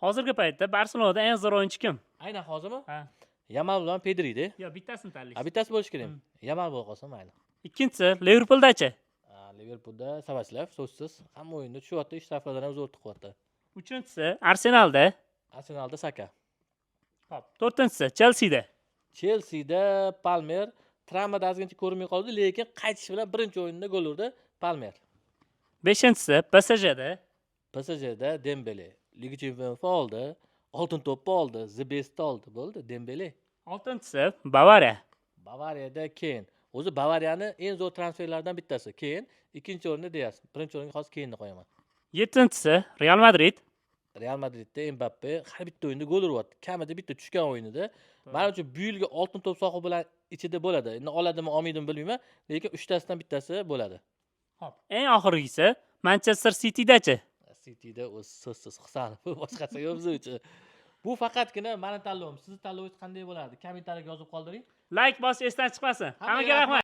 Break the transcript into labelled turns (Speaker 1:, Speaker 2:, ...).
Speaker 1: Hozirgi paytda Barselonada eng zo'r o'yinchi kim?
Speaker 2: Aynan hozirmi?
Speaker 1: Ha.
Speaker 2: Yamal bilan Pedrida.
Speaker 1: Yo'q, bittasini tanlaysiz.
Speaker 2: A, bittasi bo'lishi kerak. Yamal bo'lib qolsa, mayli.
Speaker 1: Ikkinchisi, Liverpuldachi?
Speaker 2: A, Liverpulda Szoboszlay, so'zsiz, hamma o'yinda tushyapti, shtraflardan ham zo'r tiqyapti.
Speaker 1: Uchinchisi, Arsenalda?
Speaker 2: Arsenalda Saka.
Speaker 1: Xo'p, to'rtinchisi, Chelsida?
Speaker 2: Chelsida Palmer. Travmada ozgincha ko'rinmay qoldi, lekin qaytishi bilan birinchi o'yinda gol urdi Palmer.
Speaker 1: Beshinchisi, PSJda?
Speaker 2: PSJda Dembele. Liga Chempionlar oldi, Oltin to'pni oldi, The Bestni oldi, bo'ldi, Dembele.
Speaker 1: Oltinchisi, Bavariya?
Speaker 2: Bavariyada Keyn. O'zi Bavariyani eng zo'r transferlardan bittasi Keyn. Ikkinchi o'rinda Dias, birinchi o'ringa hozir Keynni qo'yaman.
Speaker 1: Yettinchisi, Real Madrid?
Speaker 2: Real Madridda Mbappe har bitta o'yinda gol uryapti, kamida bitta tushgan o'yinida. Manimcha, bu yilgi Oltin to'p sohibi bilan ichida bo'ladi. Endi oladimi, olmaydimi, bilmayman, lekin uchtasidan bittasi bo'ladi.
Speaker 1: Xo'p, eng oxirgisi, Manchester Citydachi?
Speaker 2: Cityda o'zi so'zsiz Husanov, boshqasi yo'q biz uchun. Bu faqatgina mani tanlovim. Sizni tanlovingiz qanday bo'lardi, kommentariyaga yozib qoldiring.
Speaker 1: Layk bosish esdan chiqmasin.
Speaker 2: Hammaga
Speaker 1: Hammaga rahmat.